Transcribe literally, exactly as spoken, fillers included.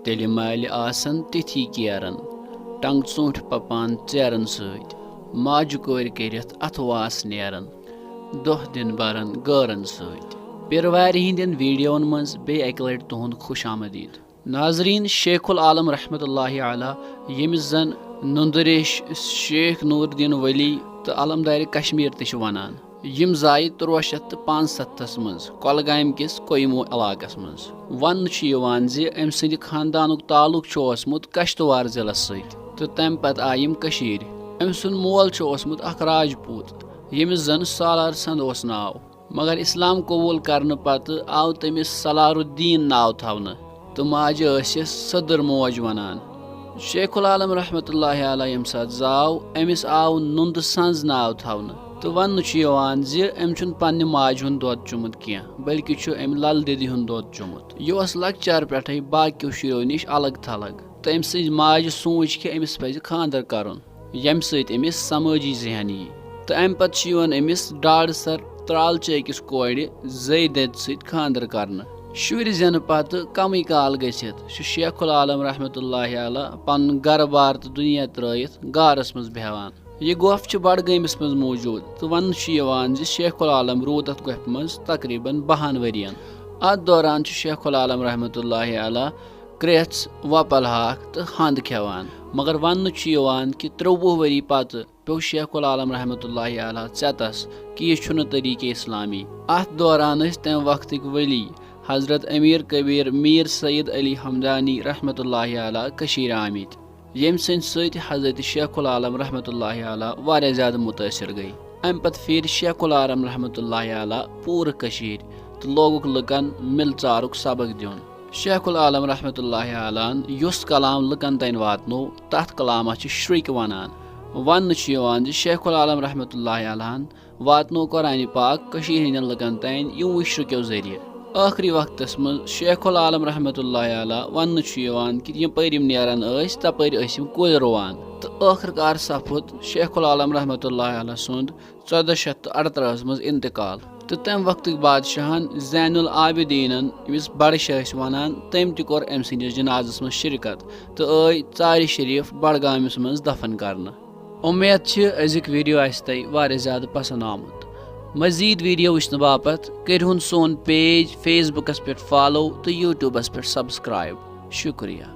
تیٚلہِ مالہِ آسن تِتھی کیرن، ٹنگ ژوٗنٹھۍ پپان ژیرن سۭتۍ، ماجہِ کورِ کٔرِتھ اتھٕ واس نیرن، دۄہ دِن برن غٲرن سۭتۍ۔ پیروارِ ہٕنٛدٮ۪ن ویڈیون منٛز بیٚیہِ اکہِ لٹہِ تُہُنٛد خوش آمدید۔ ناظرین، شیخ العالم رحمت اللہ علیہ، ییٚمِس زن نُندٕ ریش شیخ نور الدین ولی تہٕ علمدارِ کشمیر تہِ چھِ ونان، یِم زایہِ تُرٛواہ شیٚتھ تہٕ پانٛژستتھس منٛز کۄلگامہِ کِس کویمو علاقس منٛز۔ وننہٕ چھُ یِوان زِ أمۍ سٕنٛدِ خاندانُک تعلق چھُ اوسمُت کشتوار ضلعس سۭتۍ تہٕ تمہِ پتہٕ آیہِ یِم کٔشیٖرِ۔ أمۍ سُنٛد مول چھُ اوسمُت اکھ راجپوٗت، ییٚمِس زن سالار سند اوس ناو۔ مگر اسلام قبول کرنہٕ پتہٕ آو تٔمِس سلار الدین ناو تھاونہٕ تہٕ ماجہِ ٲسِس صدر موج ونان۔ شیخ العالم رحمت اللہ علیہ ییٚمہِ ساتہٕ زاو، أمِس آو نُندٕ سنز ناو تھاونہٕ تہٕ وننہٕ چھُ یِوان زِ أمۍ چھُنہٕ پننہِ ماجہِ ہُنٛد دۄد چوٚمُت کینٛہہ، بلکہِ چھُ أمۍ لل دٮ۪دِ ہُنٛد دۄد چوٚمُت۔ یہِ اوس لۄکچارٕ پٮ۪ٹھے باقیو شُریو نِش الگ تھلگ تہٕ أمۍ سٕنٛزِ ماجہِ سوٗنچ کہِ أمِس پزِ خانٛدر کرُن، ییٚمہِ سۭتۍ أمِس سمٲجی ذہن یی۔ تہٕ اَمہِ پتہٕ چھِ یِوان أمِس ڈاڈٕ سر ترالچے کِس کورِ زیدت سۭتۍ خانٛدر کرنہٕ۔ شُرۍ زٮ۪نہٕ پتہٕ کمٕے کال گٔژھِتھ چھُ شیخ العالم رحمت اللہ علیہ پنُن گرٕ بار تہٕ دُنیا ترٲوِتھ غارس منٛز بیہوان۔ یہِ گۄپھ چھِ بڈگٲمِس منٛز موجود تہٕ وننہٕ چھُ یِوان زِ شیخ العالم روٗد اتھ گۄپھِ منٛز تقریباً بہن ؤرین۔ اتھ دوران چھُ شیخ العالم رحمت اللہ علیہ کرٛیژھ، وۄپل ہاکھ تہٕ ہند کھٮ۪وان۔ مگر وننہٕ چھُ یِوان کہِ ترٛوٚوُہ ؤری پتہٕ پیوٚو شیخ العالم رحمت اللہ علیہ ژٮ۪تس کہِ یہِ چھُنہٕ طریٖقے اسلامی۔ اتھ دوران ٲسۍ تمہِ وقتٕکۍ ولی حضرت امیر کبیر میر سید علی ہمدانی رحمت اللہ علیہ کٔشیٖرِ آمٕتۍ، ییٚمہِ سٕنٛدِ سۭتۍ حضرت شیخ العالم رحمت اللہ علیہ واریاہ زیادٕ مُتٲثر گٔے۔ امہِ پتہٕ پھیٖرۍ شیخ العالم رحمت اللہ علیہ پوٗرٕ کٔشیٖرِ تہٕ لوگُکھ لُکن مِلژارُک سبق دیُن۔ شیخ العالم رحمت اللہ علیہ ہن یُس کلام لُکن تام واتنوو، تتھ کلامس چھِ شرُکۍ ونان۔ وننہٕ چھُ یِوان زِ شیخ العالم رحمت اللہ علیہ ہن واتنوو قرآن پاک کٔشیٖرِ ہٕنٛدٮ۪ن لُکن تام یِموٕے شرُکیو ذٔریعہٕ۔ ٲخری وقتس منٛز شیخ العالم رحمت اللہ علیہ وننہٕ چھُ یِوان کہِ یپٲرۍ یِم نیران ٲسۍ، تپٲرۍ ٲسۍ یِم کُلۍ رُوان۔ تہٕ ٲخٕر کار سپُد شیخ العالم رحمت اللہ علیہ سُنٛد ژۄدہ شیٚتھ تہٕ اَرترٛہَس منٛز انتقال۔ تہٕ تَمہِ وقتٕکۍ بادشاہن زین العابدینن، ییٚمِس بڑٕ شاہ ٲسۍ ونان، تٔمۍ تہِ کوٚر أمۍ سٕنٛدِس جنازس منٛز شرکت تہٕ ٲے ژارِ شریف بڈگامِس منٛز دفن کرنہٕ۔ اُمید چھِ أزیُک ویڈیو آسہِ تۄہہِ واریاہ زیادٕ پسند آمُت۔ مزید ویڈیو وٕچھنہٕ باپتھ کٔرِہُن سون پیج فیس بُکس پٮ۪ٹھ فالو تہٕ یوٗٹیوٗبس پٮ۪ٹھ سبسکرائب۔ شُکریہ۔